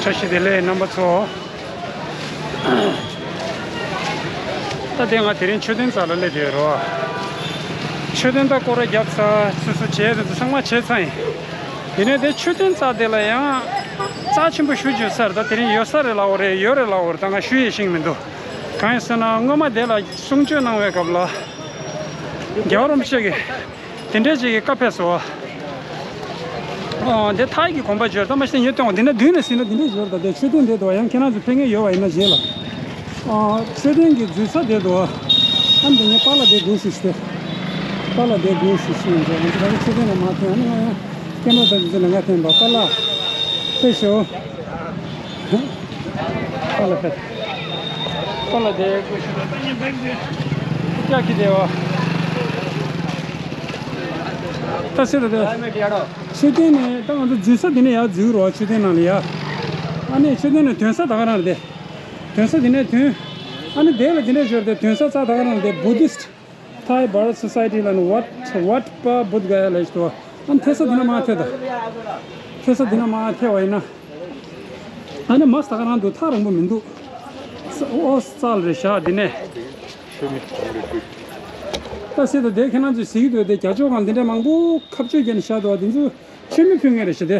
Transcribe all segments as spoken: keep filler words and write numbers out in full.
བཀྲ་ཤིས་བདེ་ལེགས་རྣམ་པ་ཚོ། ད་དེ་ང་དེ་རིང་མཆོད་རྟེན་རྩ་ལ་སླེབས་ཡོད་རོ། མཆོད་རྟེན་ད་སྐོར་ར་བརྒྱབ་ཚར་སོ་སོ་བྱས་དེ་ཚོ་ཚང་མ་བྱས་ཚར་ཡིན། དེ་ནས་དེ་མཆོད་རྟེན་རྩ་དེ་ལ་ཡང་རྩ་ཆེན་པོ་ཞུ་བརྗོད་ས་རེད། ད་དེ་རིང་ཡོད་ས་རེད་ལབ་དགོས་རེད། ཡོད་རེད་ལབ་དགོས་རེད། ད་ང་ཞུ་ཡས་ཤེས་ཀྱི་མི་འདུག་གང་ཡིན་ཟེར་ན་སྔོན་མ་དེ་ལ་གསུང་ཆོས་གནང་བའི་སྐབས་ལ་རྒྱལ་བ་རིན་པོ་ཆེ་གིས་དེ་འདྲའི་ཅིག་གི་བཀའ་ཕེབས་སོང་། ཨོ་འདི་ཐའི་གི་དགོན་པ་འབྱོར་ད་མ་ཤེས་ཉེ་སྟོན་འདི་འདྲ་མདུན་ནས་ཟིན་ན་འདི་འདྲ་འབྱོར་ད། དེ་མཆོད་རྟེན་འདི་འདུག་ཡང་ཁྱེད་རང་ཚོ་ཕེབས་མཁན་ཡོད་པ་ཡིན་ན་རྗེས་ལ། ཨོ་མཆོད་རྟེན་གྱི་འཛུལ་ས་འདི་འདུག་ཨ་འདི་ངས་པཱ་ལགས་འདི་སྒུག་ཤིག་ཟེར། པཱ་ལགས་འདི་སྒུག་ཤིག་ཟེར་ཡིན་ཟེར། ང་ཚོ་ད་ནི་མཆོད་རྟེན་ནས་མར་ཐོན། ཨ་ནི་ང་ཡང་སྐྱེས་མ་ད་འདི་ཚོ་ལ་ང་ཐོན་པ། པཱ་ལགས་ཕེབས་ཤོག་པཱ་ལགས་ཕེབས། པཱ་ལགས་འདི་སྒུག་ཤིག་ཀྱག་ཀྱི་བདེ་བ། ད་སེ་ད་དེ་མཆོད་རྟེན་ནས་ད་ང་ཚོ་འཛུལ་ས་འདི་ནས་ཡར་འཛུལ་རོགས། མཆོད་རྟེན་ནང་ལ་ཡར། ཨ་ནི་མཆོད་རྟེན་ནས་ཐོན་ས་ད་ག་རང་རེད། དེ་ཐོན་ས་འདི་ནས་ཐོན། ཨ་ནི་དེ་ལ་འདི་འདྲ་ཞོར་དེ་ཐོན་ས་རྩ་ད་ག་རང་རེད། དེ་Buddhist Thai Bharat Society ལ་ནི་Wat Wat Pa Bodh Gaya ལ་ཞིག་ཏུ། ཨ་ནི་ཐོན་ས་འདི་ན་མར་ཐོན་ད། ཐོན་ས་འདི་ན་མར་ཐོན་པ་ཡིན་ན། ཨ་ནི་མར་ས་ད་ག་རང་འདུག་ཐག་རིང་པོ་མི་འདུག་ཨོ་རྩ་ལ་རེད་བཞག་འདི་ནས། ད་སེ་ད་དེ་ཁྱེད་རང་ཚོས་གཟིགས་འདུག་དེ་རྒྱ་ཕྱོགས་སྒང་འདི་འདྲ་མང་པོ་ཁ་གཅོད་བརྒྱབ་ནས་བཞག་འདུག་འདི་ཚོ་མཆོད་མེ་ཕུལ་མཁན་རེད་ཤག་དེ་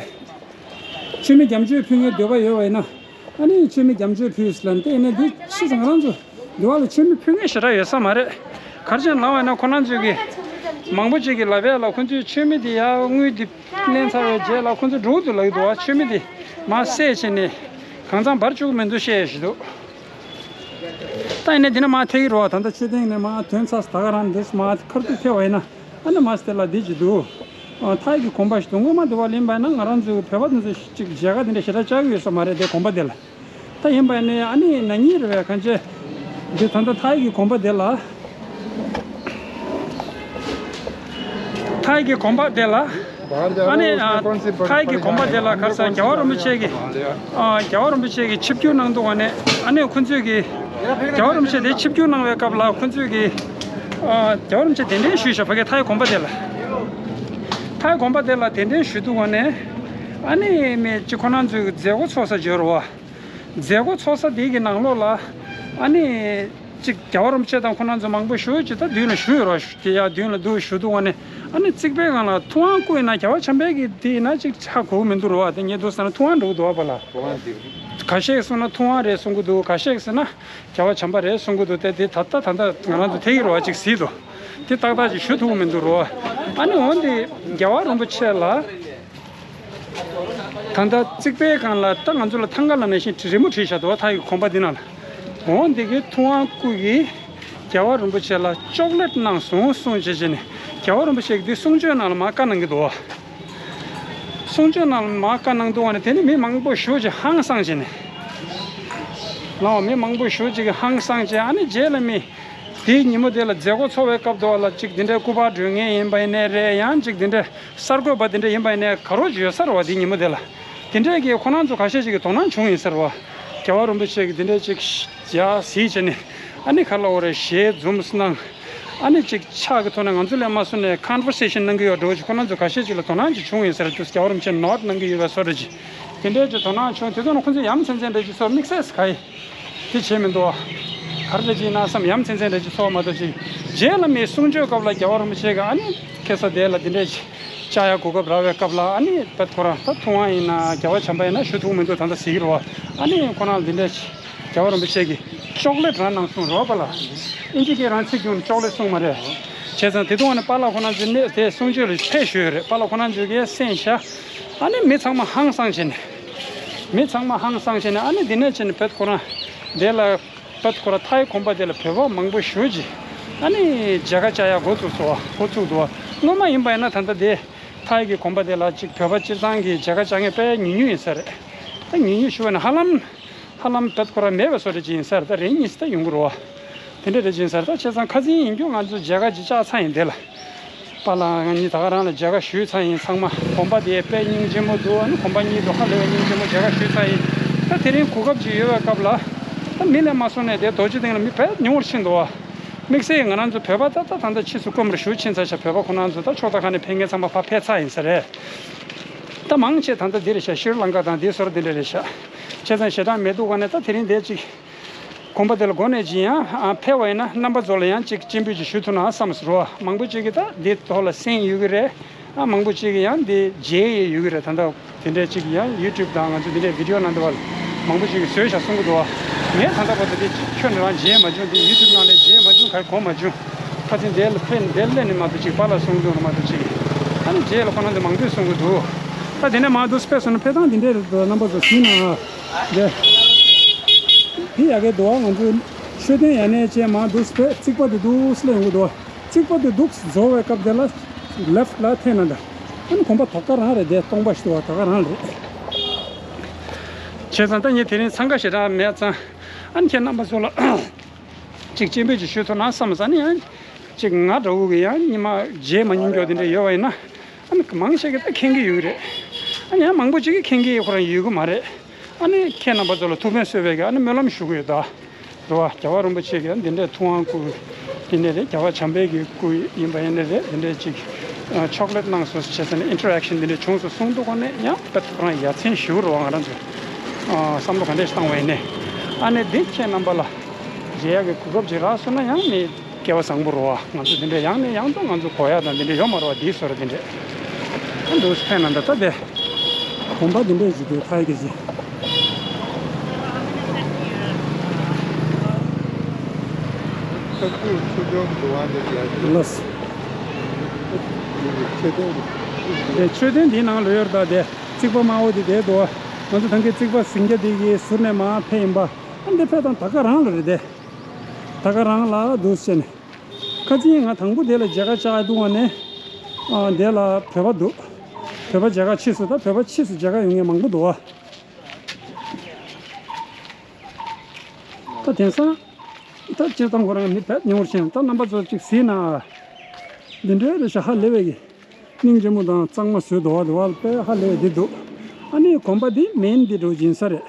མཆོད་མེ་རྒྱ་མཆོད་ཕུལ་མཁན་འདོད་པ་ཡོད་པ་ཡིན་ན། ཨ་ནི་མཆོད་མེ་རྒྱ་མཆོད་ཕུལ་ཟེར་ལབ་ནས་དེ་ཡིན་ན་འདི་ཕྱི་ཚང་རང་ཚོ་འདི་བ་ལ་མཆོད་མེ་ཕུལ་མཁན་ཞེ་དྲག་ཡོད་ས་མ་རེད། ག་རེ་བྱས་ནས་ལབ་པ་ཡིན་ན་ཁོ་རང་ཚོས་ཀྱི་མང་པོ་ཅིག་གིས་ལབ་པ་ལ་ཁོ་ཚོས་མཆོད་མེ་འདི་ཡར་དངུལ་འདི་ལེན་ཚར་བའི་རྗེས་ལ་ཁོ་ཚོ་འགྲོ་གི་འདུག་ལབ་ཀྱི་འདུག་བ། མཆོད་མེ་འདི་མར་བསད་བྱས་ནས་གང་ཚང་འབར་བཅུག་གི་མི་འདུག་བཤད་བཞིན་འདུག་ད་ཡིན་ནའི་འདི་ན་མར་ཐེག་གི་རོ། ད་ལྟ་མཆོད་རྟེན་ནས་མར་ཐོན་ཚར། ད་ག་རང་འདིར་མར་ཁ་ཐུག་ཐེག་པ་ཡིན་ན་ཨ་ནི་མར་སྟེ་ལ་འདི་ཅིག་འདུག་ཨ་ཐའི་གི་དགོན་པ་ཞིག་འདུག་སྔོན་མ་འདི་བ་ལེན་པ་ཡིན་ན་ང་རང་ཚོའི་བོད་པ་འདི་ཚོ་ཅིག་མཇལ་ཁ་འདི་འདྲ་ཞེ་དྲག་བཅར་གི་ཡོད་ས་མ་རེད། དེ་དགོན་པ་འདི་ལ། ད་ཡིན་པ་ཡིན་ནའི་ཨ་ནི་ན་ནིང་རེད་པས། གང་ཅི་འདི་ད་ལྟ་ཐའི་གི་དགོན་པ་འདི་ལ། ཐའི་གི་དགོན་པ་དེ་ལ། ཨ་ནི་ཨ་ཐའི་གི་དགོན་པ་དེ་ལ་ག་རེ་ཟེར། རྒྱལ་བ་རིན་པོ་ཆེ་གི་ཨ་རྒྱལ་བ་རིན་པོ་ཆེ་གི་ཆིབས་བསྒྱུར་གནང་འདུག་ག་ནས། ཨ་ནི་ཁོ་ཚོས་ཀྱི་རྒྱལ་བ་རིན་པོ་ཆེ་དེ་ཆིབས་བསྒྱུར་གནང་བའི་སྐབས་ལ་ཁོ་ཚོས་ཀྱི་ཨ་རྒྱལ་བ་རིན་པོ་ཆེ་གདན་འདྲེན་ཞུས་ཤག་ཕ་གི་ཐའི་དགོན་པ་དེ་ལ། ཐའི་དགོན་པ་དེ་ལ་གདན་འདྲེན་ཞུས་འདུག་ག་ནས། ཨ་ནི་མི་གཅིག་ཁོ་རང་ཚོའི་མཛད་སྒོ་ཚོགས་ས་འབྱོར་བ། མཛད་སྒོ་ཚོགས་ས་དེ་གི་ནང་ལོགས་ལ་ཨ་ནི། གཅིག་རྒྱལ་བ་རིན་པོ་ཆེ་དང་ཁོ་རང་ཚོ་མང་པོ་ཞེ་ཅིག་ད་མདུན་ལ་བཞུགས་ཡོད་རེད། དེ་ཡར་མདུན་ལ་འདུག་བཞུགས་འདུག་ག་ནས། ཨ་ནི་རྩིག་པའི་སྒང་ལ་ཐུབ་དབང་བསྐུར་ཡིན་ན་རྒྱལ་བ་བྱམས་པའི་གི་དེ་ཡིན་ན་ཅིག་ཧ་གོ་གི་མི་འདུག་རེད་པ། དེ་ངས་འདུག་ཟེར་ན་ཐུབ་དབང་འགྲོ་གི་འདུག་པ་ལ། ཁ་ཤས་གསུངས་ན་ཐུབ་དབང་རེད་གསུང་གི་འདུག་ཁ་ཤས་ཟེར་ན་རྒྱལ་བ་བྱམས་པ་རེད་གསུང་གི་འདུག་དེ་དེ་ད་ལྟ་ད་ལྟ་ང་རང་ཚོ་ཐེག་གི་རེད་པ། ཅིག་གཟིགས་འདུག་དེ་ཏག་ཏག་ཅིག་ཞུ་ཐུབ་གི་མི་འདུག་རེད་པ། ཨ་ནི་འོན་ཏེ་རྒྱལ་བ་རིན་པོ་ཆེ་ལ། ད་ལྟ་རྩིག་པའི་སྒང་ལ་ད་ང་ཚོ་ལ་ཐང་ག་ལབ་ནང་བཞིན་རི་མོ་བྲིས་བཞག་འདུག་པ། ཐའི་གི་དགོན་པ་འདི་ནང་ལ། འོ་འདི་གི་ཐུབ་དབང་སྐུ་གིས་རྒྱལ་བ་རིན་པོ་ཆེ་ལ་ཅོག་ལེཊ་གནང་སོང་གསུངས་བྱས་བྱས་ནས་རྒྱལ་བ་རིན་པོ་ཆེ་གིས་འདི་གསུང་ཆོས་ནང་ལ་མར་བཀའ་གནང་གི་འདུག་པ། གསུང་ཆོས་ནང་ལ་མར་བཀའ་གནང་འདུག་པ་ནས་དེ་ནི་མི་མང་པོ་ཞེ་ཅིག་ཧང་སངས་བྱས་ནས། ལགས་པ། མི་མང་པོ་ཞེ་ཅིག་གིས་ཧང་སངས་བྱས། ཨ་ནི་རྗེས་ལ་མི། དེའི་ཉིན་མོ་དེ་ལ་མཛད་སྒོ་ཚོགས་པའི་སྐབས་དུ་བ་ལ་ཅིག་འདི་འདྲའི་སྐུ་པར་སྒྲོན་མཁན་ཡིན་པ་ཡིན་ནའི་རེད། ཡང་ཅིག་འདི་འདྲའི་གསར་འགོད་པ་འདི་འདྲ་ཡིན་པ་ཡིན་ནའི་ག་རེ་ཅིག་ཡོད་ས་རེད་པ། དེའི་ཉིན་མོ་དེ་ལ། དེ་འདྲས་ཀྱི་ཁོ་རང་ཚོ་ཁ་ཤས་ཅིག་གིས་དོ་སྣང་བྱུང་ཡིན་ས་རེད་པ། རྒྱལ་བ་རིན་པོ་ཆེ་གིས་འདི་འདྲས་ཅིག་ཡར་གཟིགས་བྱས་ནས་ཨ་ནི་ག་རེ་ལབ་དགོས་རེད། ཞལ་འཛུམ་གནང་། ཨ་ནི་ཅིག་ཕྱག་གི་ཐོག་ནས་ང་ཚོ་ལ་མ་གསུངས་ནས་ཀོན་ཝར་སེ་ཤན་གནང་གི་ཡོད་འགྲོ་ཅིག་ཁོ་རང་ཚོ་ཁ་ཤས་ཅིག་ལ་དོ་སྣང་ཅིག་བྱུང་ཡིན་ས་རེད། དུས་རྒྱལ་བ་རིན་པོ་ཆེ་ནོཌ་གནང་གི་ཡོད་པའི་བཟོ་འདྲ་ཅིག་དེ་འདྲས་ཀྱི་དོ་སྣང་བྱུང་། དེ་དུས་ན་ཁོ་ཚོས་ཡ་མཚན་མཚན་འདྲ་ཅིག་ཚོར། དམིགས་བསལ་ག་ཡི་དེ་བྱས་མི་འདུག་ག་རེ་འདྲ་ཅིག་ཡིན་ན་བསམ། ཡ་མཚན་མཚན་འདྲ་ཅིག་ཚོར་མ་གཏོགས་ཅིག་རྗེས་ལ་མི་གསུང་ཆོས་སྐབས་ལ་རྒྱལ་བ་རིན་པོ་ཆེ་གིས་ཨ་ནི་ཁ་སང་དེ་ལ་དེ་འདྲས་ཅིག་བཅར་ཡ་གོ་སྐབས་རག་པའི་སྐབས་ལ་ཨ་ནི་ད་ཁོ་རང་ད་ཐུབ་དབང་ཡིན་ན་རྒྱལ་བ་བྱམས་པ་ཡིན་ན་ཞུ་ཐུབ་མི་འདུག་ད་ལྟ་ཟེར་གྱི་རེད་པ། ཨ་ནི་ཁོ་རང་ལ་དེ་འདྲས་ཅིག་རྒྱལ་བ་རིན་པོ་ཆེ་གིས་ཅོག་ལེཊ་རང་གནང་སོང་རེད་པ་ལགས། ཨིན་ཇི་སྐད་རང་ཚིག་རྒྱུགས་ནས་ཅོག་ལེཊ་གསུངས་མ་རེད། བྱས་ཙང་དེ་དུས་ནས་པཱ་ལགས་ཁོ་རང་ཚོ་ནས་དེ་གསུང་ཆོས་ལ་ཕེབས་ཞུས་ཡོད་རེད། པཱ་ལགས་ཁོ་རང་ཚོ་གིས་གསན་ཤག་ཨ་ནི་མི་ཚང་མ་ཧང་སངས་བྱས་ནས། མི་ཚང་མ་ཧང་སངས་བྱས་ནས་ཨ་ནི་འདི་ནས་བྱས་ནས་བོད་ཁོ་རང་དེ་ལ། བོད་ཁོ་རང་ཐའི་དགོན་པ་དེ་ལ་བོད་པ་མང་པོ་ཞེ་ཅིག་ཨ་ནི་མཇལ་ཁ་བཅར་ཡ་འགོ་བཙུགས་སོང་བ། འགོ་བཙུགས་འདུག་བ། སྔོན་མ་ཡིན་པ་ཡིན་ན་ད་ལྟ་དེ་ཐའི་གི་དགོན་པ་དེ་ལ་ཅིག་བོད་པ་སྤྱིར་བཏང་གི་མཇལ་ཁ་བཅར་མཁན་དཔེ་ཉུང་ཉུང་ཡིན་ས་རེད། ད་ཉུང་ཉུང་ཞུ་བ་ན་ཧ་ལམ་ཧ་ལམ་བོད་ཁོ་རང་མེད་པའི་བཟོ་འདྲ་ཅིག་ཡིན་ས་རེད། ད་རེ་གཉིས་ཙམ་ད་ཡོང་གི་རེད་བ། དེ་འདྲ་རེ་ཅིག་ཡིན་ས་རེད། ད་བྱས་ཙང་ཁ་སང་ཡིན་རྒྱུ་ང་ཚོ་མཇལ་ཁ་ཅིག་བཅར་ཚར་ཡིན། དེ་ལ། པཱ་ལགས་ང་གཉིས་ད་ག་རང་ལ་མཇལ་ཁ་ཞུས་ཚར་ཡིན། ཚང་མ་དགོན་པ་དེ་དཔེ་སྙིང་རྗེ་མོ་འདུག་ཨ་ནི་དགོན་པ་གཉིས་འདུག་ཧ་ལས་པའི་སྙིང་རྗེ་མོ། མཇལ་ཁ་ཞུས་ཚར་ཡིན། ད་དེ་རིང་གོ་སྐབས་ཅིག་ཡོད་པའི་སྐབས་ལ། ད་མི་ལ་མ་གསུངས་ནས་དེ་རྡོ་རྗེ་གདན་ལ་མི་དཔེ་ཉུང་བར་ཕྱིན་འདུག་བ། དམིགས་བསལ་ང་རང་ཚོ་བོད་པ་ད་ད་ད་ལྟ་ཕྱིས་སུ་དཀོན་པོར་ཞུགས་ཕྱིན་ཚར་ཤག་བོད་པ་ཁོ་རང་ཚོ་ད་ཕྱོགས་མཐའ་ཁག་ནས་ཕེབས་མཁན་ཚང་མ་ཕར་ཕེབས་ཚར་ཡིན་ས་རེད། ད་མང་ཆེ་ད་ལྟ་འདི་རེད་ཤག་ཤྲི་ལང་ཀ་དང་འདི་ཚོར་འདི་འདྲ་རེད་ཤག་བྱས་ཙང་ཞེ་དྲག་མི་འདུག་ག་ནས། ད་དེ་རིང་དེ་ཅིག་གོམ་པ་དེ་ལ་འགོ་ནས་ཅིག་ཡང་ཨ་ཕེབས་པ་ཡིན་ན་རྣམ་པ་ཚོ་ལ་ཡང་ཅིག་སྤྱན་འབུལ་ཅིག་ཞུ་ཐུབ་ན་བསམ་སོང་རོ། མང་པོ་ཅིག་གིས་ད་འདི་ཐོག་ལ་གསན་ཡོད་ཀྱི་རེད། ཨ་མང་པོ་ཅིག་གིས་ཡང་འདི་མཇལ་ཡས་ཡོད་ཀྱི་རེད། ད་ལྟ་དེ་འདྲས་ཅིག་ཡང་ཡུ་ཊུབ་དང་ང་ཚོ་འདི་འདྲས་བི་ཌི་ཡོ་ནང་དུ་བ་ལ་མང་པོ་ཅིག་གིས་བཟོས་བཞག་གསུང་གི་འདུག་བ། ངས་ད་ལྟ་བར་དུ་འདི་ཁྱོན་ནས་རང་མཇལ་མ་བྱུང་། འདི་ཡུ་ཊུབ་ནང་ལས་མཇལ་མ་བྱུང་། ག་རེ་གོ་མ་བྱུང་། ཁ་སང་འདི་ལ་ཕེབས་ནས་འདི་ལ་སླེབས་ནས་མ་གཏོགས་ཅིག་པཱ་ལགས་གསུང་གི་འདུག་མ་གཏོགས་ཅིག་ཨ་ནི་རྗེས་ལ་ཁོ་རང་ཚོ་མང་པོས་གསུང་གི་འདུག་ད་དེ་ནས་མར་འདུག་སེ་ཕེབས་སོང་ན་ཕེབས་སྟངས་འདི་འདྲས་རེད་འདུག་རྣམ་པ་ཚོ་གཟིགས་ན། འདི་འདི་ཡག་གི་འདུག་བ། ང་ཚོ་མཆོད་རྟེན་ཡར་ནས་བྱས་མར་འདུག་སེ་ཕེབས། རྩིག་པ་འདི་འདུག་སེ་སླེབས་ཡོང་གི་འདུག་བ། རྩིག་པ་འདི་འདུག་སེ་འཛེགས་པའི་སྐབས་དེ་ལ་ལེཕ་ཊི་ལ་འཐེན་ན་འདྲ། ཨ་ནི་གོམ་པ་ད་ག་རང་རེད། དེ་སྟོང་པ་ཞིག་འདུག་བ། ད་ག་རང་རེད། བྱས་ཙང་ད་ངས་དེ་རིང་འཚང་ཁ་ཞེ་དྲག་མེད་ཙང་། ཨ་ནི་ཁྱེད་རྣམ་པ་ཚོ་ལ་ཅིག་སྤྱན་འབུལ་ཅིག་ཞུ་ཐུབ་ན་བསམ་ས་ནི། ཡང་ཅིག་ང་འདྲ་བོ་གི་ཡང་ཉི་མ་མཇལ་མ་མྱོང་མཁན་དེ་འདྲ་ཡོད་པ་ཡིན་ན། ཨ་ནི་མང་ཆེ་གིས་ད་མཁྱེན་གྱི་ཡོད་རེད། ཨ་ནི་ཡང་མང་པོ་ཅིག་གིས་མཁྱེན་གྱི་ཁོ་རང་ཡོད་གི་མ་རེད། ཨ་ནི་ཁྱེད་རྣམ་པ་ཚོ་ལ་ཐུགས་ཕན་གསོས་པའི་གི་ཨ་ནི་སྨོན་ལམ་ཞུ་གི་ཡོད་ད། རེད་བ། རྒྱལ་བ་རིན་པོ་ཆེ་གིས་འདི་འདྲའི་ཐུབ་དབང་བསྐུར་ཡིན་ནའི་རེད། རྒྱལ་བ་བྱམས་པའི་གི་སྐུ་ཡིན་པ་ཡིན་ནའི་རེད། འདི་འདྲའི་ཅིག་ཆོག་ལེཊ་གནང་སོང་ཟེར་བྱས་ཙང་ནས་ཨིན་ཊར་ཨེག་ཤན་འདི་འདྲའི་བྱུང་སོང་གསུངས་འདུག་ག་ནས། ཡང་དཔེ་ཁོ་རང་ཡ་མཚན་ཞེ་པོ་རེད་བ། ང་རང་ཚོས་བསམ་བློ་ག་འདྲ་ཞིག་བཏང་བ་ཡིན་ནའི། ཨ་ནི་འདི་ཁྱེད་རྣམ་པ་ལ་མཇལ་ཡག་གི་གོ་སྐབས་ཅིག་རག་སོང་ན་ཡང་མི་སྐལ་བ་བཟང་པོ་རེད་བ། ང་ཚོ་འདི་འདྲའི་ཡང་ནས་ཡང་དུ་ང་ཚོ་གོ་ཡག་དང་འདི་འདྲའི་ཡོད་མ་རེད་བ། འདིའི་བཟོ་འདྲ་འདི་འདྲའི། ཨ་འདུག་སེ་ཕེབས་ན་འདྲ། ད་དེ་གོམ་པ་འདི་འདྲའི་ཞིག་འདུག་ཐའི་གི་ཅིག་ལགས། དེ་མཆོད་རྟེན་འདིའི་ནང་ལོགས་ཡོད་རེད་ད། དེ་རྩིག་པ་དམར་པོ་དེ་དེ་འདུག་ང་ཚོ་ཐང་གའི་རྩིག་པ་ཟིང་རྒྱ་དེ་གི་ཟུར་ནས་མར་ཕེབས་ཡིན་པ། ཨ་འདི་ཕེབས་སྟངས་ད་ག་རང་ལ་རེད་དེ། ད་ག་རང་ལ་འདུག་སེ་བྱས་ནས། ཁ་སང་ང་དང་པོ་དེ་ལ་མཇལ་ཁ་བཅར་འདུག་བ་ནས། ཨ་དེ་ལ་བོད་པ་འདུག་བོད་པ་མཇལ་ཁ་ཕྱིས་སུ། ད་བོད་པ་ཕྱིས་སུ་མཇལ་ཁ་ཡོང་མཁན་མང་པོ་འདུག་བ། ད་དེང་སང་ད་སྤྱིར་བཏང་ཁོ་རང་མི་བེད་ཉུང་བར་ཕྱིན། ད་རྣམ་པ་ཚོ་ཅིག་གཟིགས་ན། འདི་འདྲའི་རེ་ཞིག་ཧ་ལས་པའི་གི་སྙིང་རྗེ་མོ་དང་གཙང་མ་བཟོས་འདུག་བ། འདུག་བ་དཔེ་ཧ་ལས་པའི་འདི་འདུག་ཨ་ནི་གོམ་པ་འདི་མེན་འདི་འགྲོ་སྦྱིན་ས་རེད།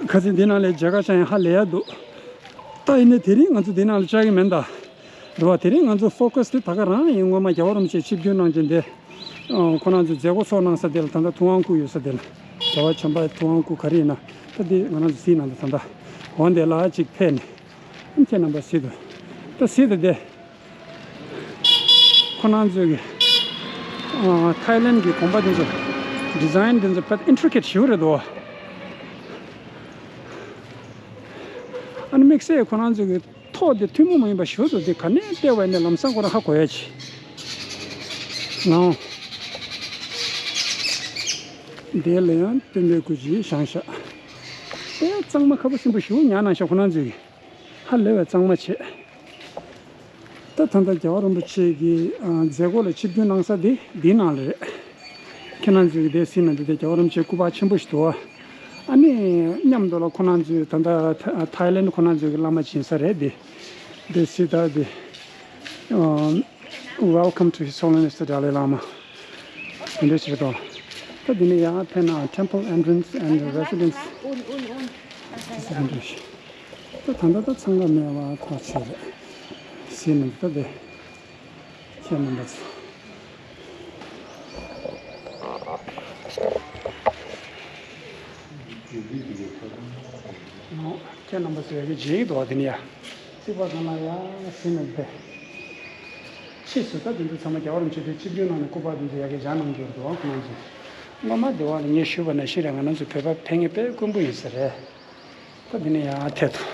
ཁ་སང་འདི་ནང་ལ་མཇལ་ཁ་བཅར་ཡང་ཧ་ལས་ཡག་འདུག་ད་ཡིན་ནའི་དེ་རིང་ང་ཚོ་འདི་ནང་ལ་བཅར་གི་མིན་ད། རེད་བ། དེ་རིང་ང་ཚོ་ཕོ་ཁ་སི་དེ་ད་ག་རང་ཡིན། སྔོན་མ་རྒྱལ་བ་རིན་པོ་ཆེ་ཆིབས་བསྒྱུར་གནང་རྗེས་འདི། ཨ་ཁོ་རང་ཚོའི་མཛད་སྒོ་ཚོགས་གནང་ས་དེ་ལ། ད་ལྟ་ཐུབ་དབང་སྐུ་ཡོད་ས་དེ་ལ། རྒྱལ་བ་བྱམས་པ་ཐུབ་དབང་སྐུ་ག་རེ་ཡིན་ན། ད་འདི་ང་རང་ཚོ་གཟིགས་གནང་འདུག་ད་ལྟ་འོ་འདི་ལ་ཅིག་ཕེབས་ནས། ཨ་ཁྱེད་རྣམ་པ་གཟིགས་དང་། ད་གཟིགས་དང་དེ། ཁོ་རང་ཚོའི་གི་ཨ་ཐའི་ལེན་གི་གོམ་པ་དེ་ཚོ་ཌི་ཛའིན་དེ་ཚོ་དཔེ་ཨིན་ཊི་རི་ཀེཊ་ཞེ་པོ་རེད་འདུག་ཨ་ནི་དམིགས་བསལ་ཁོ་རང་ཚོའི་གི་ཐོག་དེ་ཐུན་མོང་མ་ཡིན་པ་ཞེ་པོ་འདུག་དེ་ག་ནས་བལྟས་པ་ཡིན་ན་ལམ་སང་ཁོ་རང་ཧ་གོ་ཡ་ཅིག་ངའོ། དེ་ལ་ཡང་སྟོན་པའི་སྐུ་ཅིག་བཞེངས་ཤག་དཔེ་གཙང་མ་ཁ་པོ་སིམ་པོ་ཞེ་པོ་ཉར་གནང་ཤག་ཁོ་རང་ཚོའི་གི། ཧ་ལས་པའི་གཙང་མ་བྱས། ད་ད་ལྟ་རྒྱལ་བ་རིན་པོ་ཆེ་གི་ཨ་མཛད་སྒོ་ལ་ཆིབས་བསྒྱུར་གནང་ས་དེ་འདིའི་ནང་ལ་རེད། ཁྱེད་རང་ཚོས་དེ་གཟིགས་ན་འདི་དེ་རྒྱལ་བ་རིན་པོ་ཆེ་སྐུ་པར་ཆེན་པོ་ཞིག་འདུག་ཨ་ནི་མཉམ་དུ་ལ་ཁོ་རང་ཚོའི་ད་ལྟ་ཐ་ཐའི་ལེན་ཁོ་རང་ཚོའི་གི་བླ་མ་སྦྱིན་ས་རེད་དེ། དེ་གཟིགས་ད་དེ། ཨ། Welcome to His Holiness the Dalai Lama. འདི་འདྲ་ཞིག་རེད་དོ། ད་འདི་ནས་ཡར་ཕེབས་ན་Temple Entrance and Residence། འདི་འདྲ་ཞིག་ད་ད་ལྟ་ད་འཚང་ཁ་མེད་པ་ཐག་ཆོད་རེད། གཟིགས་ན་ད་དེ་ཁྱེད་རྣམ་པ་ཚོ། ཁྱེད་རྣམ་པ་ཚོ་ཡ་གི་རྗེས་འགྲོ་བ་དེ་ནི་ཡ། རྩིག་པ་སྒང་ལ་ཡ་ཟིན་ནས་བསྡད། ཕྱིས་སུ་ད་དེ་ཚོ་ཚང་མ་རྒྱལ་བ་རིན་པོ་ཆེ་དེ་ཆིབས་བསྒྱུར་གནང་ནས་སྐུ་པར་དེ་ཚོ་ཡ་གི་བཞག་གནང་གི་ཡོད་འདུག་ཁོང་ཚོས། སྔོན་མ་སྡེ་བ་ལ་ངས་ཞུས་པ་ནང་བཞིན་རེད། ང་རང་ཚོ་བོད་པ་ཕེབས་མཁན་དཔེ་དཀོན་པོ་ཡིན་ས་རེད། ད་འདི་ནས་ཡང་ཐད་དུ།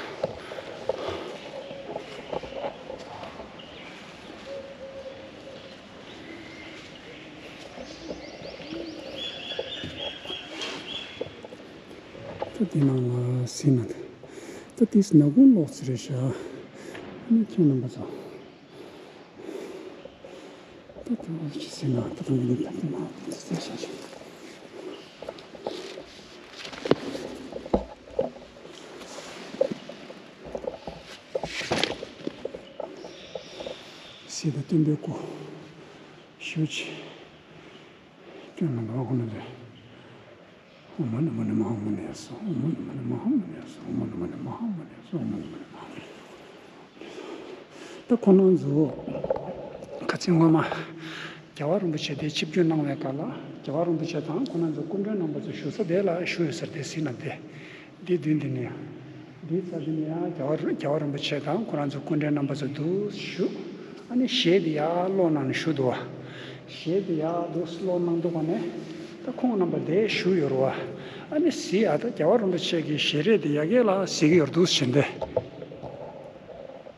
ད་འདི་ནང་ལ་ཟིན་ན་འདུག་ད་དེས་ནག་ཁུང་ལོག་ཚེ་རེད་ཤག་ཨ་ནི་ཁྱེད་རྣམ་པ་ཚོ། ད་དེ་ཅི་ཟེར་ན་ད་དང་གི་ད་དེ་ན་དེ་ཚེ་ཤག་ཤག་སྲིད་དང་སྟོན་པའི་སྐུ་ཞུ་ཆེ། སྐྱོན་མི་འདུག་ཁོ་ན་རེད། ཨོཾ་མ་ཎི་མ་ཎི་མ་ཧཱ་མ་ཎི་ཡ་སྭཱ་ཧཱ། ཨོཾ་མ་ཎི་མ་ཎི་མ་ཧཱ་མ་ཎི་ཡ་སྭཱ་ཧཱ། ཨོཾ་མ་ཎི་མ་ཎི་མ་ཧཱ་མ་ཎི་ཡ་སྭཱ་ཧཱ། ཨོཾ་མ་ཎི་མ་ཎི་མ་ཧཱ་མ་ཎི་ཡ་སྭཱ་ཧཱ། ད་ཁོ་རང་ཚོ་ཁ་ཆེ་སྔོན་མ་ རྒྱལ་བ་རིན་པོ་ཆེ་དེ་ཆིབས་བསྒྱུར་གནང་བའི་སྐབས་ལ། རྒྱལ་བ་རིན་པོ་ཆེ་དང་ཁོང་རྣམ་ཚོ་སྐུ་མགྲོན་རྣམ་པ་ཚོ་བཞུགས་ས་དེ་ལ་བཞུགས་ཡོད་ས་རེད། དེ་གཟིགས་ན་དེ། འདི་མདུན་དེ་ནས། འདི་རྩ་དེ་ནས་ཡང་རྒྱལ་བ་རྒྱལ་བ་རིན་པོ་ཆེ་དང་ཁོང་རང་ཚོ་སྐུ་མགྲོན་རྣམ་པ་ཚོ་འདུག་བཞུགས། ཨ་ནི་ཞལ་དེ་ཡར་ཀློག་གནང་ནས་བཞུགས་འདུག་བ། ཞལ་དེ་ཡར་འདུག་ཀློག་གནང་འདུག་ག་ནས། ད་ཁོང་རྣམ་པ་དེ་བཞུགས་ཡོད་རེད་བ། ཨ་ནི་གཟིགས་ཨ། ད་རྒྱལ་བ་རིན་པོ་ཆེ་གི་ཞལ་རས་དེ་ཡ་གི་ལ་གཟིགས་ཀྱི་ཡོད་འདུག་བཞིན་དེ།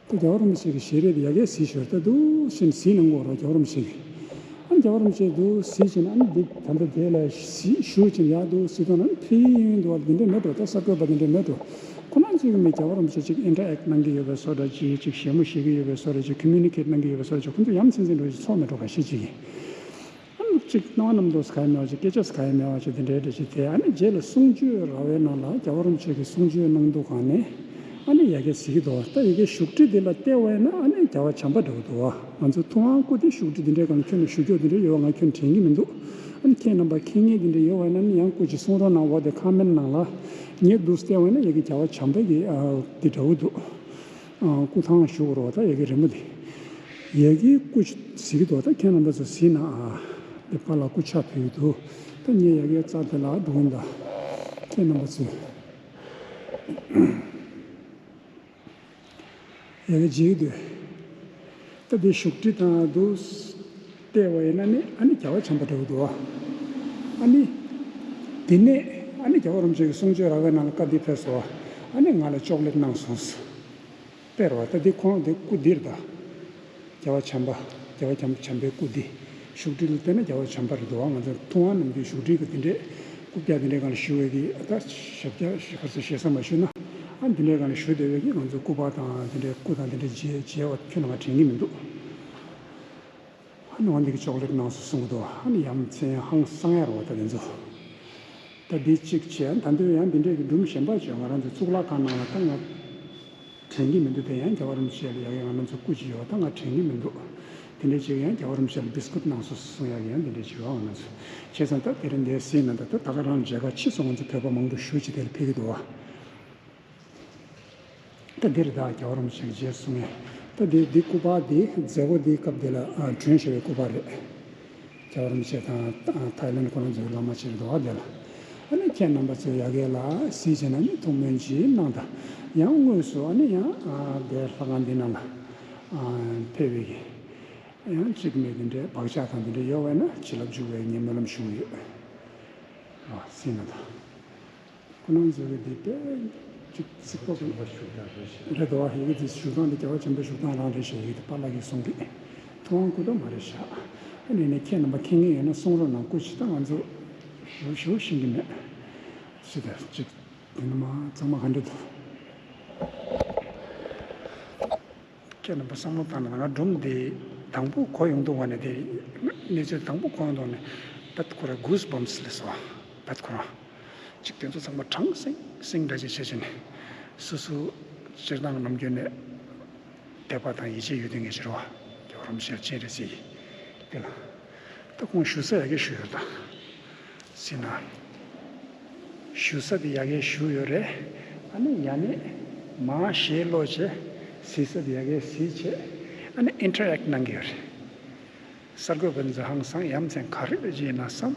ད་རྒྱལ་བ་རིན་པོ་ཆེ་གི་ཞལ་རས་དེ་ཡ་གི་གཟིགས་ཞོར་ད་འདུག་བཞིན་གཟིགས་གནང་གི་ཡོད་རེད། རྒྱལ་བ་རིན་པོ་ཆེ་གི། ཨ་ནི་རྒྱལ་བ་རིན་པོ་ཆེ་འདུག་གཟིགས་བཞིན། ཨ་ནི་འདི་ད་ལྟ་དེ་ལ་གཟིགས་བཞུགས་བཞིན་ཡར་འདུག་གཟིགས་དང་། ཨ་ནི་ཕ་གི་ཡིན་འདུག་བ། འདི་འདྲ་མེད་འགྲོ། ད་གསར་འགོད་པ་འདི་འདྲ་མེད་འགྲོ། ཁོ་རང་ཚོས་མི་རྒྱལ་བ་རིན་པོ་ཆེ་ཅིག་ཨིན་ཊར་ཨེག་གནང་གི་ཡོད་པའི་བཟོ་འདྲ་ཅིག་ཅིག་ཞལ་མོ་བཞེས་ཀྱི་ཡོད་པའི་བཟོ་འདྲ་ཅིག་ཀོ་མུ་ནི་ཀེཊ་གནང་གི་ཡོད་པའི་བཟོ་འདྲ་ཅིག་ཁོ་ཚོ་ཡ་མཚན་ཅན་འགྲོ་ཅིག་ཚོར་མེད་འགྲོ། ཁ་ཤས་ཅིག་གིས། ཨ་ནི་ཅིག་སྣང་བ་རྣམ་རྟོག་ག་ཡེ་མེད་པ་ཅིག་སྐད་ཆ་ག་ཡེ་མེད་པ་ཅིག་དེ་འདྲའི་འདྲ་ཅིག་དེ། ཨ་ནི་རྗེས་ལ་གསུང་ཆོས་ར་བའི་ནང་ལ་རྒྱལ་བ་རིན་པོ་ཆེ་གིས་གསུང་ཆོས་གནང་འདུག་ག་ནས། ཨ་ནི་ཡ་གི་གཟིགས་འདུག་བ། ད་ཡ་གི་བཞུགས་ཁྲི་དེ་ལ་བལྟས་པ་ཡིན་ན། ཨ་ནི་རྒྱལ་བ་བྱམས་པ་འདྲ་བོ་འདུག་བ། ང་ཚོ་ཐུབ་དབང་སྐུ་དེ་བཞུགས་ཁྲི་དེ་འདྲའི་སྒང་ལ་ཁྱོན་ནས་བཞུགས་རྒྱུ་དེ་འདྲ་ཡོད་པ་ང་ཁྱོན་དྲན་གྱི་མི་འདུག་ཨ་ནི་ཁྱེད་རྣམ་པ་མཁྱེན་མཁན་དེ་འདྲ་ཡོད་པ་ཡིན་ན། ཨ་ནི་ཡང་སྐུ་ཅིག་གསུང་རོགས་གནང་། འོ་དེ་ཁོ་མེན་ཊི་ནང་ལ་ཉེ་འདུག་བལྟས་པ་ཡིན་ན། ཡ་གི་རྒྱལ་བ་བྱམས་པ་གི་ཨ་དེ་འདྲ་བོ་འདུག་ཨ། སྐུ་ཐང་བཞུགས་རོགས། ད་ཡ་གི་རི་མོ་དེ། ཡ་གི་སྐུ་གཟིགས་འདུག་ད་ཁྱེད་རྣམ་པ་ཚོ་གཟིགས་ན་ཨ། དེ་པཱ་ལགས་སྐུ་ཕྱག་ཕུལ་འདུག་ད་ངས་ཡ་གི་རྩ་དེ་ལ་འགྲོ་གི་ཡིན། ད་ཁྱེད་རྣམ་པ་ཚོས་ཡ་གི་མཇལ་གྱི་འདུག་ད་དེ་བཞུགས་ཁྲི་དང་འདུག་བལྟས་པ་ཡིན་ན་ནི། ཨ་ནི་རྒྱལ་བ་བྱམས་པ་འདྲ་བོ་འདུག་ཨ་ནི་དེ་ནས་ཨ་ནི་རྒྱལ་བ་རིན་པོ་ཆེ་གི་གསུང་ཆོས་ར་བའི་ནང་ལ་བཀའ་འདི་ཕེབས་སོང་། ཨ་ནི་ང་ལ་ཅོག་ལེཊ་གནང་སོང་། དཔེར་བ་ད་འདི་ཁོང་འདི་སྐུ་འདིར་ད། རྒྱལ་བ་བྱམས་པ། རྒྱལ་བ་བྱམས་བྱམས་པའི་སྐུ་འདི། བཞུགས་ཁྲི་ལ་བལྟས་ན་རྒྱལ་བ་བྱམས་པ་རེད་འདུག་བ། ང་ཚོ་ཐུབ་དབང་ནམ་རྒྱུན་བཞུགས་ཁྲི་གི་འདི་འདྲས་སྐུ་བཀྱག་འདི་འདྲས་སྒང་ལ་བཞུགས་པའི་གི། ད་ཞབས་བཀྱག་ཧར་ཚོ་ཞེ་ས་མ་ཞུས་ན། ཨ་འདི་འདྲས་སྒང་ལ་བཞུགས་བསྡད་པའི་གི་ང་ཚོ་སྐུ་པར་དང་འདི་འདྲས་སྐུ་དང་འདི་འདྲས་མཇལ་མཇལ་བ་ཁྱོན་ནས་ང་དྲན་གྱི་མི་འདུག་ཨ་ནི་འོ་འདི་གི་ཅོག་ལེཊ་གནང་སོང་གསུང་གི་འདུག་ཨ་ནི་ཡ་མཚན་ཧང་སང་ཡ་རེད་བ། ད་དེ་ཚོ། ད་འདི་གཅིག་བྱས། ད་འདི་ཡང་འདི་འདྲས་ཀྱི་སྒྲུང་གཞན་པ་བྱས། ང་རང་ཚོ་གཙུག་ལག་ཁང་ནང་ལ་ད་ང་དྲན་གྱི་མི་འདུག་དེ་ཡང་རྒྱལ་བ་རིན་པོ་ཆེ་ལ་ཡ་གི་ང་རང་ཚོ་སྐུ་ཅིག་ཡོད། ད་ང་དྲན་གྱི་མི་འདུག་དེ་འདྲས་ཅིག་ཡང་རྒྱལ་བ་རིན་པོ་ཆེ་ལ་བི་སི་ཀུཊ་གནང་སོང་གསུང་ཡ་གི་ཡང་འདི་འདྲས་ཅིག་ཡོད། ང་རང་ཚོ་བྱས་ཙང་ད་དེ་རིང་འདིར་གཟིགས་ན། ད་ད་ད་ག་རང་མཇལ་ཁ་ཕྱིས་སོང་། ང་ཚོ་བོད་པ་མང་པོ་ཞེ་ཅིག་དེ་ལ་ཕེབས་ཀྱི་འདུག་བ། ད་འདིར་ད་རྒྱལ་བ་རིན་པོ་ཆེ་གི་རྗེས་སུ་སོང་ངས། ད་འདི་འདི་སྐུ་པར་འདི་མཛད་སྒོ་འདིའི་སྐབས་འདི་ལ་ཨ་བྱོན་བཞག་པའི་སྐུ་པར་རེད། རྒྱལ་བ་རིན་པོ་ཆེ་དང་ཨ་ཐའི་ལེན་ཁོ་རང་ཚོའི་བླ་མ་ཅིག་རེད་འདུག་བ། དེ་ལ་ཨ་ནི་ཁྱེད་རྣམ་པ་ཚོས་ཡ་གི་ལ་གཟིགས་བྱས་ན་ནི་ཐུགས་སྨོན་ཅིག་གནང་དང་། ཡང་དངོས་སུ་ཨ་ནི་ཡང་ཨ་དེ་ལྷ་ཁང་འདི་ནང་ལ་ཨ་ཕེབས་པའི་གི་ཡང་གཅིག་མེད་འདི་འདྲའི་བག་ཆགས་དང་འདི་འདྲ་ཡོད་པ་ཡིན་ན་བྱིན་རླབས་འཇུག་པའི་ངས་སྨོན་ལམ་ཞུ་གི་ཡོད། ཨ་གཟིགས་ན་ད། ཁོ་རང་ཚོ་གི་འདི་དཔེ་ཅིག་རྩིག་པ་ཀུན་ལ་བཞུགས་སྟངས་རེད་ཤག་རེད་དོ། ཡི་གེ་འདི་བཞུགས་སྟངས་འདི་རྒྱལ་བ་བྱམས་པའི་བཞུགས་སྟངས་རང་རེད་ཤག་ཡི་གེ་འདི་པཱ་ལགས་ཀྱིས་གསུང་གི། ཐུབ་དབང་སྐུ་དྲག་མ་རེད་ཤག་ཨ་ནི་ནི་ཁྱེད་རྣམ་པ་མཁྱེན་མཁན་ཡོད་ན་གསུང་རོགས་གནང་། སྐུ་ཅིག་ད་ང་ཚོ་ཞུ་ཞུ་ཤེས་ཀྱི་མེད། ཅི་ད་ཅིག་འདི་ནི་མ་གཙང་མ་ག་འདྲ་འདུག་ཁྱེད་རྣམ་པ་བསམ་བློ་བཏང་ན། ང་སྒྲུང་འདི་དང་པོ་གོ་ཡོང་དུས་ནས། དེ་གནས་ཚུལ་དང་པོ་གོ་ཡོང་དུས་ནས་ད་ཁོ་རང་གུ་སི་བམ་སི་སླེབས་སོང་། ད་ཁོ་རང་ཅིག་དེ་ཚོ་ཚང་མ་གྲང་སིང་སིང་འདྲ་ཅིག་བྱེད་བྱས་ནས། སོ་སོ་སྤྱིར་བཏང་ནམ་རྒྱུན་ནས་དད་པ་དང་ཡིད་ཆེས་ཡོད་མཁན་ཅིག་རེད་བ། རྒྱལ་བ་རིན་པོ་ཆེ་སྤྱན་རས་གཟིགས་དེ་ལ། ད་ཁོང་བཞུགས་ས་ཡ་གི་བཞུགས་ཡོད་ད། ཟེར་ན། བཞུགས་ས་དེ་ཡ་གི་བཞུགས་ཡོད་རེད། ཨ་ནི་ཡ་ནི་མར་ཞལ་ཀློག་བྱས། གཟིགས་ས་དེ་ཡ་གི་གཟིགས་བྱས། ཨ་ནི་ཨིན་ཊར་ཨེག་གནང་གི་ཡོད་རེད། གསར་འགོད་པ་ཚོ་ཧང་སང་ཡ་མཚན་ག་རེ་ཡོད་ཅེ་ན་བསམ་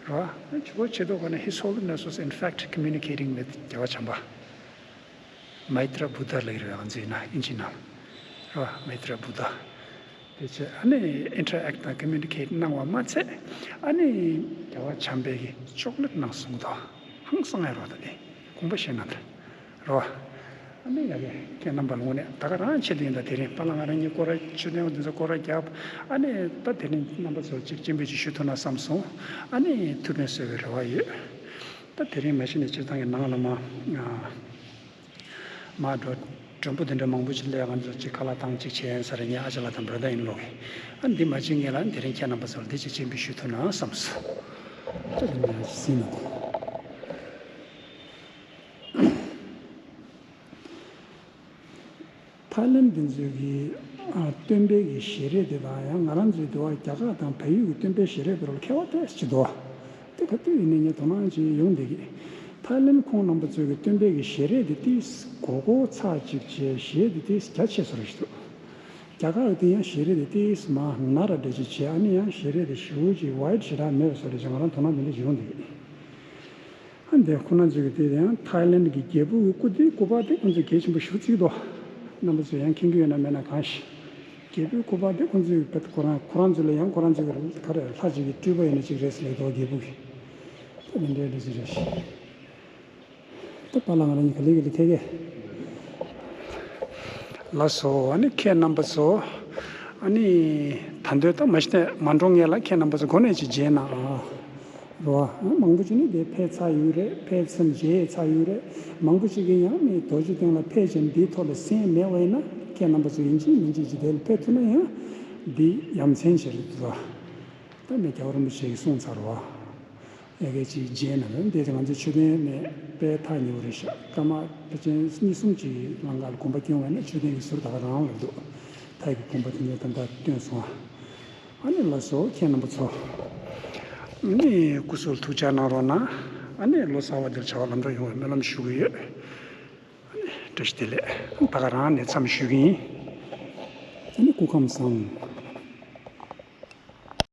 ར། ཨ་ནི་ཇོ་བོ་ཆེ་མདོག་ཁ་ནས། His Holiness was in fact communicating with རྒྱལ་བ་བྱམས་པ། མའི་ཏྲ་བུདྡྷ་ལབ་ཀྱི་རེད། ང་ཚོའི་ནང་ཨིན་ཇི་ནང་ར། མའི་ཏྲ་བུདྡྷ། དེ་བྱས་ཨ་ནི་ཨིན་ཊར་ཨེག་དང་ཀོ་མུ་ནི་ཀེཊ་གནང་བ་མ་ཚད། ཨ་ནི་རྒྱལ་བ་བྱམས་པས་ཀྱི་ཅོག་ལེཊ་གནང་སོང་དོ། ཧང་སང་ཡ་རོ། ད་དེ་དགོངས་པ་བཞེས་གནང་དེ་རོ། ཨ་ནི་ཡ་གི་ཁྱེད་རྣམ་པ་ལ་དངོས་གནས་ད་ག་རང་ཆེད་དུ་ཡིན། ད་དེ་རིང་པཱ་ལགས་ང་རང་གཉིས་སྐོར་ར་ཆུ་ནས་འདི་ཚོ་སྐོར་ར་བརྒྱབ། ཨ་ནི་ད་དེ་རིང་རྣམ་པ་ཚོར་ཅིག་སྤྱན་འབུལ་ཅིག་ཞུ་ཐུབ་ན་བསམ་སོང་། ཨ་ནི་ཐུགས་ཕན་གསོས་པའི་རེ་བ་ཡོད། ད་དེ་རིང་མ་གཞི་ནས་སྤྱིར་བཏང་གི་ནང་ལ་མ། མར་འགྲོ། མགྲོན་པོ་དེ་འདྲ་མང་པོ་ཅིག་སླེབས། ང་ཚོ་ཅིག་ཁ་ལག་བཏང་ཅིག་བྱས་ཡིན་ས་རེད། ངའི་ཨ་ཅག་ལགས་དང་བྷ་ར་དར་ཨིན་ལོ་གིས། ཨ་འདི་མ་བྱེད་སྔོན་ལ་དེ་རིང་ཁྱེད་རྣམ་པ་ཚོར་འདི་ཅིག་སྤྱན་འབུལ་ཞུ་ཐུབ་ན་བསམས་སོང་། ད་འདི་ནས་ཟིན་ན། ཐའི་ལེན་འདི་ཚོའི་གི་ཨ་སྟོན་པའི་གི་ཞལ་རས་དེ་དང་། ཡང་ང་རང་ཚོའི་འདི་བ་རྒྱ་གར་དང་བལ་ཡུལ་གི་སྟོན་པའི་ཞལ་རས་དེ་རུ་ཁྱད་པར་ཏོག་ཙམ་ཅིག་འདུག་བ། དེ་ག་དུས་ཡིན་ནའི་ངས་དོ་སྣང་ཅིག་ཡོང་བསྡད་ཀྱི། ཐའི་ལེན་ཁོང་རྣམ་པ་ཚོའི་གི་སྟོན་པའི་གི་ཞལ་རས་དེ་ཏིས་གོ་གོ་ཚ་ཅིག་བྱས། ཞལ་དེ་ཏིས་རྒྱ་ཆེ་སོ་རེ་ཞིག་འདུག་རྒྱ་གར་དེ་ཡང་ཞལ་རས་དེ་ཏིས་མ་ན་ར་འདྲ་ཅིག་བྱས། ཨ་ནི་ཡང་ཞལ་རས་དེ་ཞེ་པོ་ཅིག་ཝའིཊ་ཞེ་དྲག་མེད་པ་བཟོ་འདྲ་ཅིག་ང་རང་དོ་སྣང་དེ་འདྲ་ཅིག་ཡོང་འདུག་ཨ་འདི་ཁོ་ན་ཚོས་ཀྱི་དེ་ཡང་ཐའི་ལེན་གྱི་རྒྱལ་པོ་གི་སྐུ་དེ་སྐུ་པར་དེ་ཁོང་ཚོས་གལ་ཆེན་པོ་ཞེ་པོ་བརྩི་འདུག་རྣམ་པ་ཚོས་ཡང་མཁྱེན་གྱི་ཡོད་ན་མེད་ན་གང་ཤེས། རྒྱལ་པོའི་སྐུ་པར་དེ་ཁོང་ཚོས་ཁོ་རང་ཁོ་རང་ཚོ་ལ་ཡང་ཁོ་རང་ཚོའི་ག་རེ་ལྷ་ཅིག་གི་སྤྲུལ་པ་ཡིན་ན་ཅིག་རེད་ཟེར་ལབ་འདུག་རྒྱལ་པོ་གིས། ད་མི་འདྲ་འདྲ་ཅིག་རེད། ད་པཱ་ལགས་ང་རང་གཉིས་ག་ལེ་ག་ལེ་ཁེ་གེ། ལགས་སོ། ཨ་ནི་ཁྱེད་རྣམ་པ་ཚོ། ཨ་ནི་ད་འདོད་ད་མ་གཞི་ནས་མ་འགྲོ་སྔོན་ལ་ཁྱེད་རྣམ་པ་ཚོ་འགོ་ནས་ཅིག་མཇལ་གནང་ཨ། རོ་ཨ། མང་པོ་ཅིག་ནི་དེ་ཕེབས་ཚར་ཡོད་རེད། ཕེབས་མཚམས་མཇལ་ཚར་ཡོད་རེད། མང་པོ་ཅིག་གིས་ཡང་ནི་རྡོ་རྗེ་གདན་ལ་ཕེབས་ཀྱང་འདིའི་ཐོག་ལ་གསན་མེད་པ་ཡིན་ན། ཁྱེད་རྣམ་པ་ཚོ་ཡིན་གཅིག་མིན་གཅིག་ཅིག་དེ་ལ་ཕེབས་ཐུབ་ན་ཡང་འདི་ཡ་མཚན་ཆེ་རེད་འདུག་ད་ནི་རྒྱལ་བ་རིན་པོ་ཆེ་གིས་གསུངས་ཚར་བ། ཡ་གི་ཅིག་རྗེས་ན་ལ་འདི་ང་ཚོའི་མཆོད་རྟེན་ནས་དཔེ་ཐག་ཉེ་བོ་རེད་ཤག་སྐར་མ་ཕལ་ཆེར་གཉིས་གསུམ་ཅིག་ལང་ཀ་ལ་དགོན་པ་སྐྱོང་བ་ནས་མཆོད་རྟེན་གྱི་ཟུར་ད་ག་རང་ལ་འདུག་ཐའི་གི་དགོན་པ་དེ་ནས་ད་ལྟ་བཏོན་སོང་ཨ། ཨ་ནི་ལགས་སོ་ཁྱེད་རྣམ་པ་ཚོ། ཨ་ནི་སྐུ་གཟུགས་ཐུགས་ཅག་གནང་རོགས་གནང་། ཨ་ནི་ལོ་གསར་བ་འདིར་བྱ་བ་ལམ་འགྲོ་ཡོང་བའི་སྨོན་ལམ་ཞུ་གི་ཡོད། ཨ་ནི་བཀྲ་ཤིས་བདེ་ལེགས། ད་ག་རང་ནས་མཚམས་ཞུ་གི་ཡིན། ཨ་ནི་སྐུ་ཁམས་བཟང་།